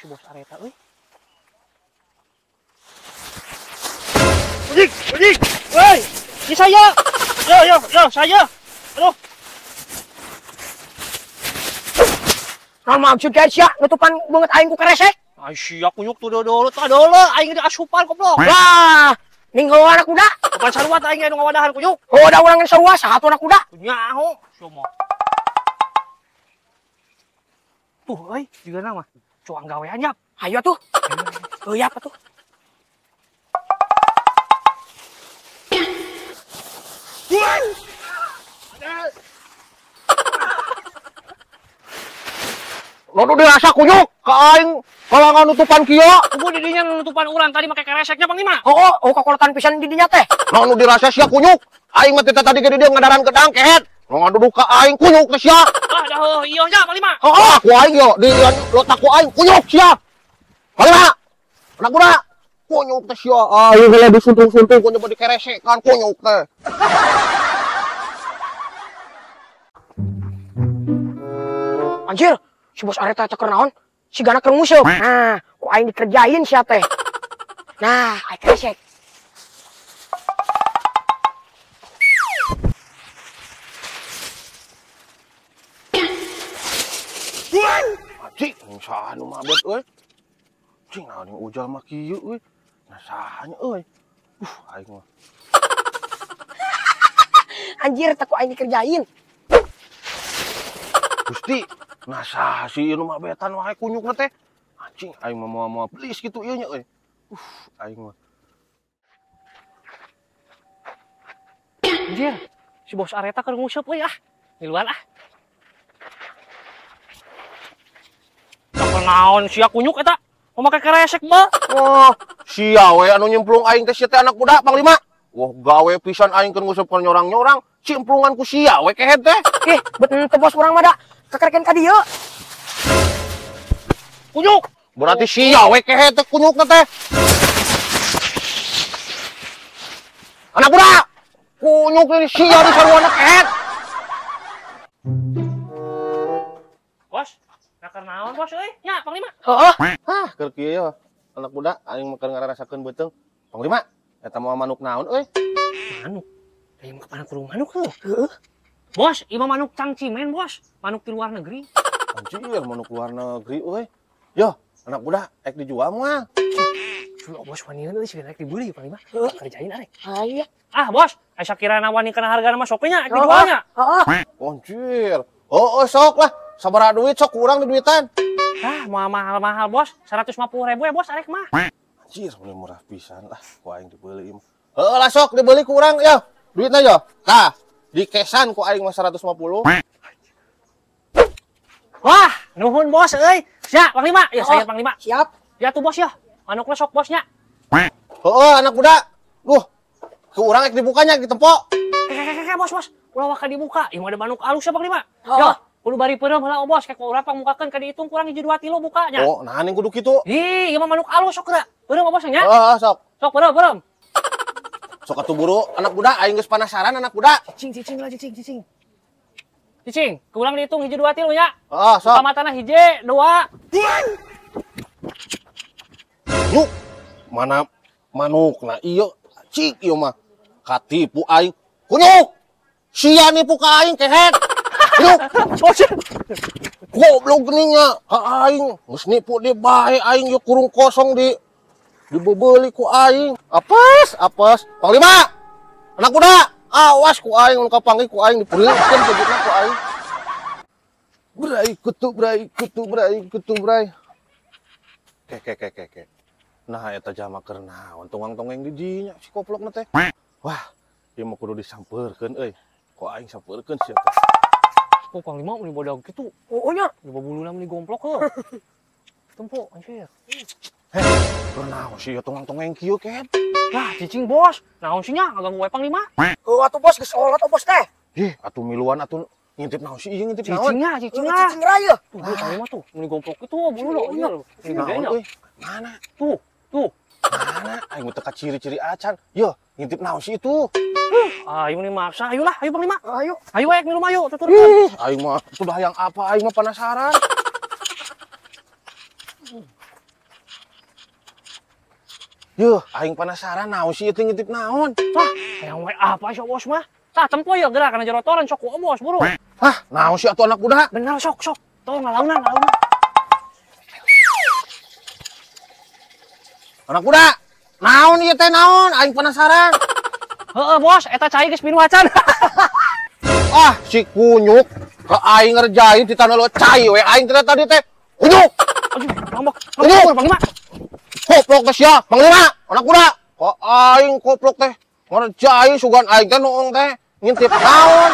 Si bos Areta euy. Ujik, ujik. Woi, ini saya. Yo, yo, yo, saya. Aduh. Naon maksud guys ya, nutupan banget aing ku keresek. Ai sia kunyuk tuh dodol, tah dole aing diasupan goblok. Lah, ninggal anak kuda. Bukan sarua aing anu ngawadahan kunyuk. Oh, da urang sarua saha tuh anak kuda. Nyaho, sia mah. Tuh euy, juga nama. Cuang gawean yap. Hayu atuh. Heuh yap atuh. Lodo dirasa kunyuk ka aing kalangan nutupan kieu. Kubu di dinya nutupan urang tadi make kereseknya Panglima. Oh, oh, kakolotan pisan di dinya teh. Nu dirasa sia kunyuk. Aing mah teh tadi ge di dieu ngadaran gedang kehet. Nu ngaduduk ka aing kunyuk teh sia. Ah, dah heuh ieu nya Panglima. Heeh, ku aing yo di lotak ku aing kunyuk sia. Panglima. Anak muda. Kunyuk teh sia. Aing heula disuntung-suntung ku nyoba dikeresekan kunyuk teh. Anjir, si bos Areta teh keur naon? Si gana keur nguseup. Nah, ku aing dikerjain sia teh. Nah, aing keresek. Cik, saha nu mabet euy? Cing, naon ujal mah kieu euy? Nah, saha nya euy? Aing mah. Anjir, teh ku aing dikerjain. Gusti, nah saha sih ieu nu mabetan wae kunyukna teh? Anjing, aing mah moal-moal please kitu ieu nya euy. Aing mah. Anjir, si bos Areta keur nguseup euy ah. Ngiluan ah. Naon sia kunyuk eta? Mau make keresek mah. Wah, sia we anu nyemplung aing teh sia teh anak muda Panglima. Wah, gawe pisan aing keur nguseup nyorang-nyorang, cimplungan ku sia we kehed teh. Ih, bet teu bos urang mah da. Kekereken ka dieu. Kunyuk. Berarti sia we kehed teh kunyukna teh. Anak muda. Kunyuk ini sia di saruana kehed. Bos, nakar naon bos euy? Nya Panglima. Heeh. Hah, keur kieu yo. Anak muda aing mah keur ngarasakeun beuteung. Panglima, eta moal manuk naon euy? Manuk. Da ieu mah kapan kurung manuk heuh. Heeh. Bos, ieu mah manuk cangcimen, bos. Manuk di luar negeri. Anjir, manuk luar negeri euy. Yo, anak muda ek dijual moal. Cuy, bos wanian euy siga rek dibeli Panglima. Heeh, kerjain arek. Aya. Ah, bos, aya sakirana wani kana hargana mah sok nya ek dijualnya. Heeh. Anjir. Oh, sok lah. Sabaraha duit sok kurang di duitan. Ah, mau mahal-mahal, bos. 150.000 ya, bos, arek mah. Anjir, mulai murah pisan lah. Ku aing dibeli ieu mah. Heuh lah sok dibeli ku urang yo. Duitna yo. Tah, dikesan ku aing mah 150. Wah, nuhun bos euy. Sia, Panglima. Ya, saya Panglima. Siap. Ya tuh bos ya. Manukna sok bosnya. Heeh, anak muda. Duh. Ku urang ek dibukanya ditempo. Keke bos, bos. Ulah waka dibuka. Ieu mah ada manuk alus ya Panglima. Yo, kudu bari peureum heula bos, kek urang pangmukakeun ka dihitung kurang hiji 2 tilu bukanya. Oh, nah ning kudu kitu. Ih, ieu mah manuk alus sok geura. Peureum bos nya. Heeh, sok. Sok peureum, peureum. Sok atuh buru anak muda aing geus penasaran anak muda. Cicing, cicing lah cicing, cicing. Cicing, kurang dihitung hiji 2 tilu nya. Heeh, sok. Buka matana hiji, 2. Yuk, mana manukna ieu? Cik ieu mah. Katipu aing. Kunyuk. Sia nipu ka aing kehed. Yuk. Goblok geuning nya ka aing. Geus nipu di bae aing ieu kurung kosong di dibebeli ku aing. Apes, apes. Panglima. Anak muda, awas ku aing mun kapanggih ku aing dipeureutkeun kebutna ku aing. Brai kutu brai kutu brai kutu brai. Ke ke ke ke ke. Nah eta jalma keur naon tonggang-tonggeng di dinya si koplokna teh. Wah, ieu mah kudu disampeurkeun euy. Ku aing sampeurkeun sia teh. Kok Panglima meuni bodag kitu? Oh nya, di babuluna meuni gomplok heuh. Tempo anjir. Heh, keur naon sih ieu tonggang-tonggeng kieu ket? Lah, cicing bos. Naon sih nya ngaganggu we Panglima? Heuh atuh bos geus olot bos teh. Ih, atuh miluan atuh ngintip naon sih ieu ngintip naon? Cicingnya, cicing lah. Cicing raya. Tuh, Panglima tuh meuni gomplok kitu buluna ieu. Ini naon euy? Mana? Tuh, tuh. Mana? Aing teu ka ciri-ciri acan. Yo, ngintip naon sih itu? Ayo nih maksa, ayolah, ayo Panglima. Ayo. Ayo ayo minum ayo, tuturkeun. Aing mah sudah yang apa aing mah penasaran. Yuh, aing penasaran naon sih ieu ngintip naon? Tah, hayang we apa sih bos mah? Tah tempo ya gerak kana jero toren sok ku bos buru. Hah, naon sih atuh anak muda? Bener sok sok. Tong ngalaunan ngalaunan. Anak muda, naon ieu teh naon? Aing penasaran. Heeh, bos, eta cai geus pinuh acan. Ah, si kunyuk ke aing ngerjain di tanah lo cai we aing teh tadi teh. Kunyuk. Aduh, ngambek. Kunyuk, Panglima. Koplok geus ya, Panglima, anak muda. Kok aing koplok teh ngerjain sugan aing teh noong teh ngintip naon.